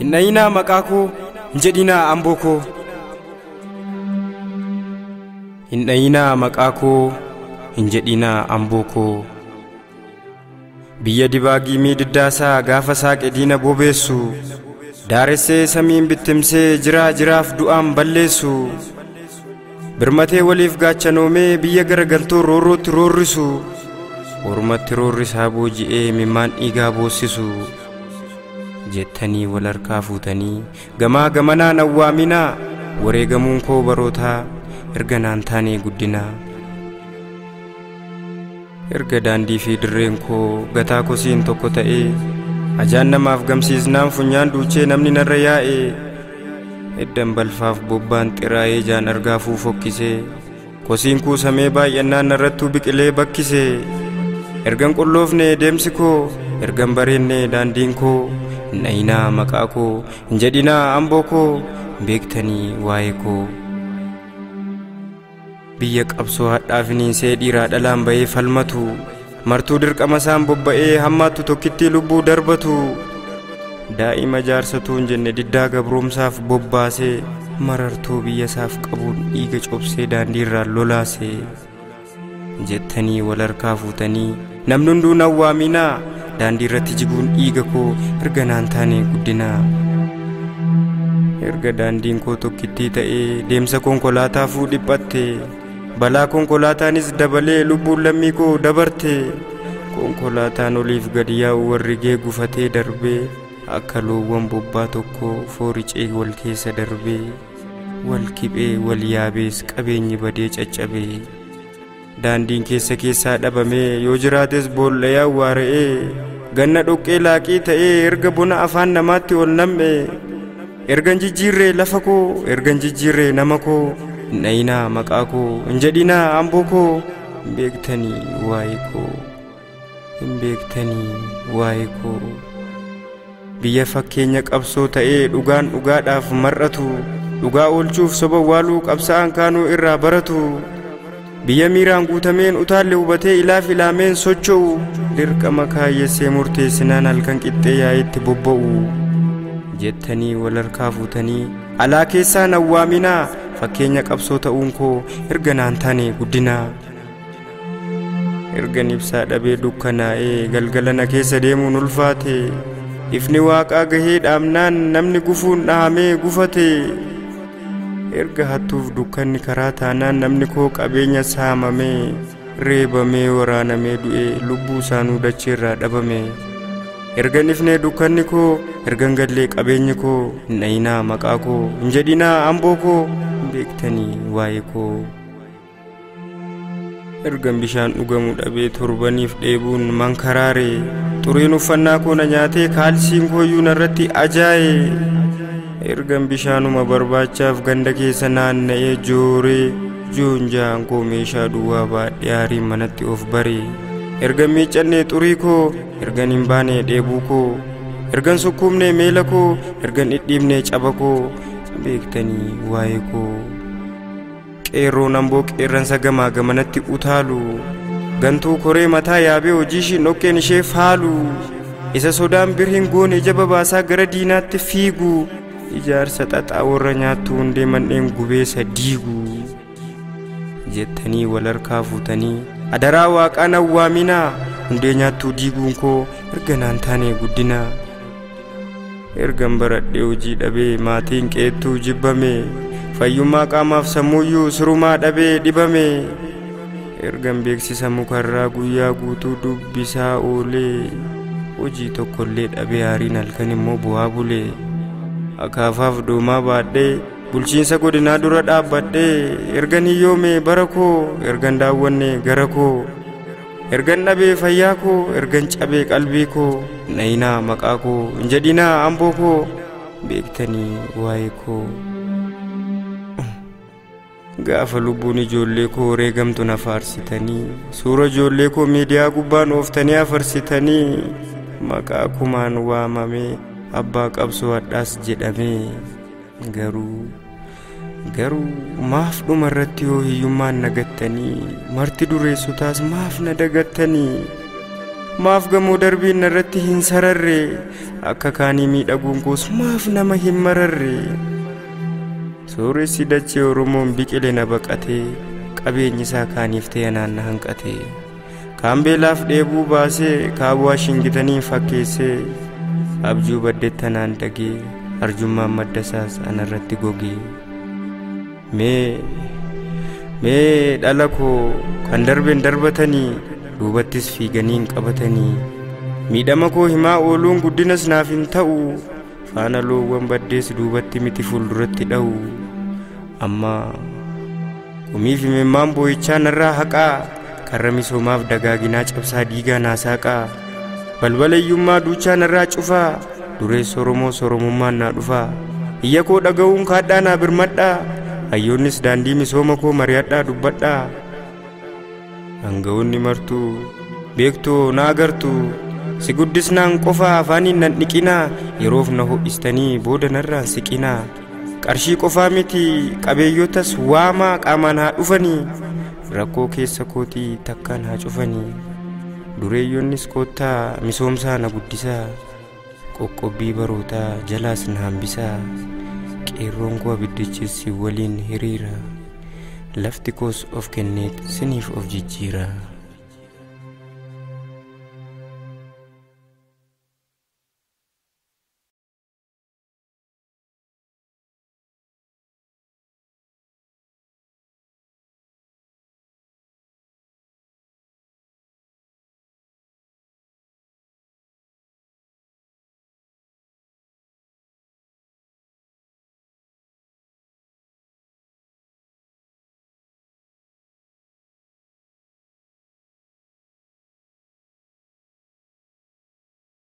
Hin dhayinaa maqaa koo, hin jedhinaa amboo koo. Hin dhayinaa maqaa koo, hin jedhinaa amboo koo. Biyya dibaagii miididdaasaa gaafa saaqe diina bobeessu, daaressee samiin bittimsee jiraa jiraaf du'aan balleessu, birmatee waliif gaachanoomee biyya garagaltoo roorrootti roorrisu, ormatti roorrisaa booji'ee mimmaan dhiigaa boossisu. Jettanii wal harkaa fuutanii gamaa gamanaan awwaaminaa, wareegamuun koo barootaa erga naan taanee guddinaa. Erga daandii fi dirreen koo gataa kosiin tokko ta'ee, ajaan namaaf gamsiisnaan funyaan duuchee namni narra yaa'e, eddan balfaaf bobbaan xiraa'ee jaan argaafuu fokkisee, kosiin kuusamee baay'annaan narrattuu biqilee bakkisee, ergan qulloofne deemsi koo, ergan bareenne daandiin koo, hin dhayinaa maqaa koo, hin jedhinaa amboo koo, hin beektanii waa'ee koo. Biyya qabsoo hadhaa finiinsee dhiiraa dhalaan bahee falmatu, martuu dirqama isaan bobba'ee hammaattu tokkittii lubbuu darbatu, daa'ima jaarsatu hin jenne diddaa gabroomsaaf bobbaasee, marartoo biyya isaaf qabuun dhiiga cobsee daandiirraan lolaase. Jettanii wal harkaa fuutanii namni hunduu nawwaaminaa, daandii irratti jiguun dhiiga koo erga naan taane guddinaa. Erga daandiin koo tokkittii ta'ee deemsa konkolaataafuu dhiphatte, balaa konkolaataanis dabalee lubbuun lammii koo dabarte, konkolaataan oliif gadi yaa'u warri gee gufatee darbee, akka loowwan bobbaa tokko fooricee wal keessa darbee, wal kiphee wal yaabees qabeenyi badee caccabee, daandiin keessa keessaa dhabamee yoo jiraates boolla yaawwaara'ee, ganna dhoqqee laaqii ta'ee erga bona afaan namaatti ol nam'e, ergan jijjiirree lafa koo, ergan jijjiirree nama koo, hin dhayinaa maqaa koo, hin jedhinaa amboo koo, hin beektanii waa'ee koo, hin beektanii waa'ee koo. Biyya fakkeenya qabsoo ta'ee dhugaan dhugaadhaaf mar'atu, dhugaa oolchuuf soba waaluu qabsaa'aan kaanuu irraa baratu, biyya miiraan guutameen utaalle hubatee ilaaf ilaameen socho'u, dirqama kaayyessee murteessinaan halkan qixxee yaa'itti bobba'u. Jettanii wal harkaa fuutanii alaa keessaa nawwaaminaa, fakkeenya qabsoo ta'uun koo erga naan taane guddinaa. Ergan ibsaa dhabee dukkanaa'ee galgala na keessa deemuun ulfaate, ifni waaqaa gahee dhaabnaan namni gufuun dhahamee gufate, erga hattuuf dukkanni karaa taanaan namni koo qabeenya saamamee reebamee waraanamee du'e lubbuu isaanuu dacheerraa dhabame. Ergan ifnee dukkanni koo, ergan gallee qabeenyi koo, hin dhayinaa maqaa koo, hin jedhinaa amboo koo, hin beektanii waa'ee koo. Ergan bishaan dhugamu dhabee torbaniif dheebuun mankaraare, xuriin uffannaa koo na nyaatee kaalsiin kooyyuu narratti ajaa'e, ergan bishaanuma barbaachaaf ganda keessa naanna'ee jooree, joonjaan koo meeshaa duwwaa baadhee aariin manatti of bare, ergan miiccannee xurii koo, ergan hin baane dheebuu koo, ergan sukkuumnee meela koo, ergan dhidhiibnee caba koo, beektanii waa'ee koo. Qeerroon amboo qeerransa gamaa gamanatti utaalu, gantuu koree mataa yaabee hojii ishiin dhoqqeen ishee faalu, isa sodaan bir hin goone ija babaasaa gara diinaatti fiigu, ijaarsa xaxaa warra nyaattu hundee manneen gubeessa diigu. Jettanii wal harkaa fuutanii adaraa waaqaa nawwaaminaa, hundee nyaattuu diiguun koo erga naan taane guddinaa. Ergan baradhee hojii dhabee maatiin qeettuu jibbame, fayyummaa qaamaaf sammuuyyuu sirumaa dhabee dhibame, ergan beeksisa mukarraa guyyaa guutuu dubbisaa oolee, hojii tokkollee dhabee aariin halkan immoo bu'aa bulee, akaafaaf doomaa baadhee bulchiinsa godinaa dura dhaabbadhee, ergan hiyyoome bara koo, ergan daawwanne gara koo, ergan dhabee fayyaa koo, ergan cabee qalbii koo, hin dhayinaa maqaa koo, hin jedhinaa amboo koo, beektanii waa'ee koo. Gaafa lubbuun ijoollee koo wareegamtu na faarsitanii, suura ijoollee koo miidiyaa gubbaan ooftanii afarsitanii, maqaa kumaan waamamee abbaa qabsoo hadhaas jedhamee, garuu maaf dhuma irratti yoo hiyyummaan nagattanii, marti dureessotaas maaf na dagattanii, Maaf gamoo darbiin narratti hin sararre? Akka kaanii miidhaguun koos maaf nama hin mararre? Sooressi dachee Oromoon biqile na baqatee, qabeenyi isaa kaaniif ta'e anaan na hanqate. Kaan beelaaf dheebuu baasee, kaan Waashingitaniin fakkeessee, abjuu baddetti anaan dagee, arjummaan madda isaas anarratti gogee. Mee dhala koo kan darbeen darbatanii, duubattis fiiganii hin qabatanii. Miidhama koo himaa ooluun guddinas naaf hin ta'u, faana loowwan baddees duubatti miti fuulduratti dha'u. Amma kumiif imimmaan boo'ichaa narraa haqaa, karra misoomaaf dagaaginaa cabsaa diigaa naasaaqaa. Balbala hiyyummaa duuchaa narraa cufaa, dureessa Oromoo Oromummaan naa dhufaa. Iyya koo dhaga'uun kaadhaa naa birmadhaa, hayyoonnis daandii misooma koo mari'adhaa dubbadhaa. Hanga'oonni martuu beektoo na agartu, si guddisnaan qofa afaaniin nan dhiqinaa, yeroof na ho'istanii booda narraan siqinaa. Qarshii qofaa miti qabeeyyotas waamaa qaamaan haa dhufanii, rakkoo keessa kootii takkaan haa cufanii. Dureeyyoonnis koottaa misoomsaa na guddisaa, qoqqobbii barootaa jalaas na hambisaa. Qeerroon koo abiddichis si waliin hiriira, lafti koos of kenneet siniif of jijjiira.